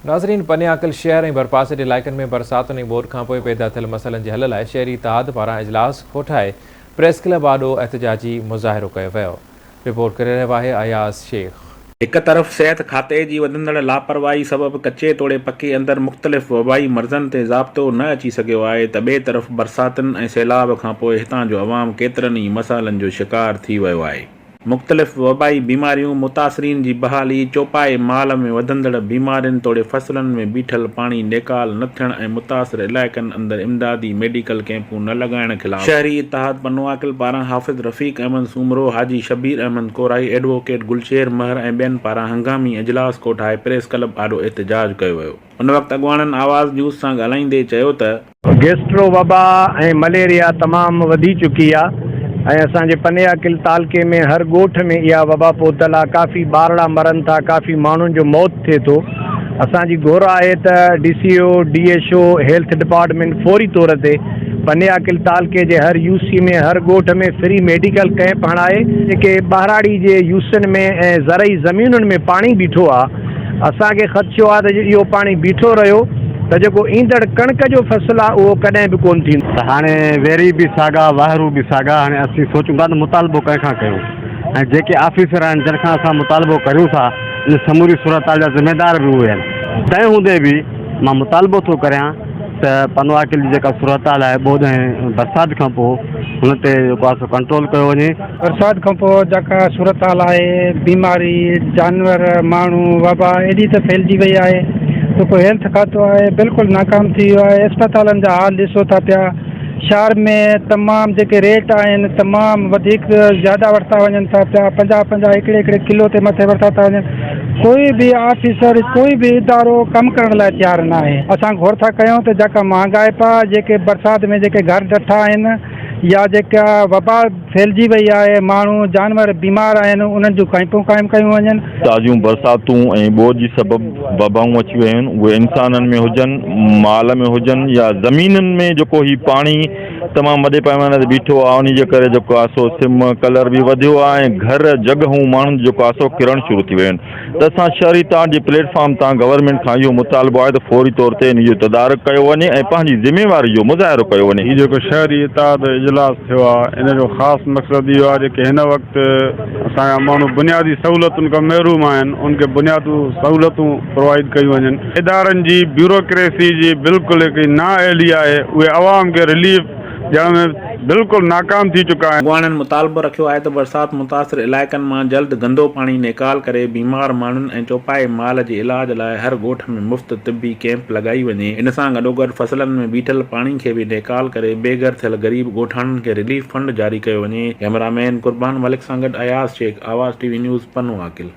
ناظرين پنياڪل شهر ۽ ڀرپاسي جي علائقن ۾ برساتن ۽ ٻوڏ کانپوء پيدا ٿيل مسئلن جي حل لاء شهري اتحاد پاران اجلاس ڪوٺائي پريس ڪلب آڏو احتجاجي مظاهرو ڪيو ويو. رپورٽ ڪري رهيو آهي اياز شيخ. هڪ طرف صحت کاتي جي وڌندڙ لاپرواهي سبب ڪچي توڙي پڪي اندر مختلف وبائي مرضن تي ضابطو نه اچي سگهيو آهي ته ٻئي طرف برساتن ۽ سيلاب کانپوء هتان جو عوام ڪيترن ئي مسئلن جو شڪار ٿي ويو آهي. مختلف وبائي بيماريون، متاثرين جي بحالي، چوپائي مال ۾ وڌندڙ بيمارين توڙي فصلن ۾ بيٺل پاڻي نيڪال نه ٿيڻ ۽ متاثر علائقن اندر امدادي ميڊيڪل ڪئمپون نه لڳائڻ خلاف شهري اتحاد پنوعاقل پاران حافظ رفيق احمد سومرو، حاجي شبير احمد ڪورائي، ايڊووڪيٽ گلشير مهر ۽ ٻين پاران هنگامي اجلاس ڪوٺائي پريس ڪلب آڏو احتجاج ڪيو ويو. ان وقت اڳواڻن آواز نيوز سان ڳالهائيندي چيو ته. گيسٽرو وبا ۽ مليريا تمام وڌي چڪي آ ۽ اسان جي پنياڪل تعلقي ۾ هر ڳوٺ ۾ اها وبا پهتل آ ڪافي ٻارڙا مرن ٿا ڪافي ماڻهن جو موت ٿئي ٿو اسان جي گهر آهي ته D C O D H O health department فوري طور تي پنياڪل تعلقي جي هر يو سي ۾ هر ڳوٺ ۾ فري ميڊيڪل ڪئمپ هڻائي جيڪي ٻهراڙي جي يوسين ۾ ۽ زرعي زمينن ۾ پاڻي بيٺو آ اسان کي خدشو آهي ته جي اهو پاڻي بيٺو رهيو ته جيڪو ايندڙ ڪڻڪ جو فصل آهي اهو ڪڏهن به ڪونه ٿيندو. ته هاڻي ويري به ساڳا واهرو به ساڳا هاڻي اسين سوچون ٿا ته مطالبو ڪنهن کان ڪيون ۽ جيڪي آفيسر آهن جن کان اسان مطالبو ڪريون ٿا ان سموري صورتحال جا ذميدار به اهي آهن تنهن هوندي به مان مطالبو ٿو ڪريان ته پنوعاقل جي جيڪا صورتحال آهي ٻوڏ ۽ برسات کان پوء ان تي جيڪو آهي سو ڪنٽرول ڪيو وڃي. برسات کان پوء جيڪا صورتحال آهي بيماري جانور ماڻهو وبا ايڏي ته ڦهلجي وئي آهي جيڪو هيلٿ کاتو آهي بلڪل ناڪام ٿي ويو آهي اسپتالن جا حال ڏسو ٿا پيا شهر ۾ تمام جيڪي ريٽ آهن تمام وڌيڪ زياده ورتا وڃن ٿا پيا 50 50 هڪڙي هڪڙي ڪلو تي مٿي ورتا ٿا وڃن ڪوئي به آفيسر ڪوئي به ادارو ڪم ڪرڻ لاء تيار نه آهي اسان گهر ٿا ڪيون ته جيڪا مهانگائپ آهي جيڪي برسات ۾ جيڪي گهر ڊٺا آهن يا جيڪا وبا ڦهلجي وئي آهي ماڻهو جانور بيمار آهن انهن جون ڪئمپون قائم ڪيون وڃن. تازيون برساتون ۽ ٻوڏ جي سبب وبائون اچي ويون آهن اهي انسانن ۾ هجن مال ۾ هجن يا زمينن ۾ جيڪو هي پاڻي تمام وڏي پئماني تي بيٺو آهي انهي جي ڪري جيڪو آهي سو سم ڪلر به وڌيو آهي ۽ گهر جڳهون ماڻهن جون جيڪو آهي سو ڪرڻ شروع ٿي ويون آهن. ته اسان شهري تان جي پليٽ فارم تان گورنمينٽ کان اهو مطالبو آهي ته فوري طور تي ان جو تدارڪ ڪيو وڃي ۽ پنهنجي ذميواري جو مظاهرو ڪيو وڃي. هي جيڪو شهري اتحاد جو اجلاس ٿيو آهي ان جو خاص مقصد اهو آهي جيڪي هن وقت اسان جا ماڻهو بنيادي سهولتن کان محروم آهن ان کي بنيادو سهولتون پرووائيڊ ڪيون وڃن ادارن جي بيوروڪريسي جي بلڪل هڪ نااهلي آهي اهي عوام کي رليف ڏيڻ ۾ بلڪل ناڪام ٿي چڪا آهن. اڳواڻن مطالبو رکيو آهي ته برسات متاثر علائقن مان جلد گندو پاڻي نيڪال ڪري بيمار ماڻهن ۽ چوپائي مال جي علاج لاء هر ڳوٺ ۾ مفت طبي ڪئمپ لڳائي وڃي ان سان گڏوگڏ فصلن ۾ بيٺل پاڻي کي به نيڪال ڪري بي گهر ٿيل غريب ڳوٺاڻن کي رليف فنڊ جاري ڪيو وڃي ڪئميرا مين قربان ملڪ سان گڏ Ayaz Shaikh Awaz T V news Pano Aqil.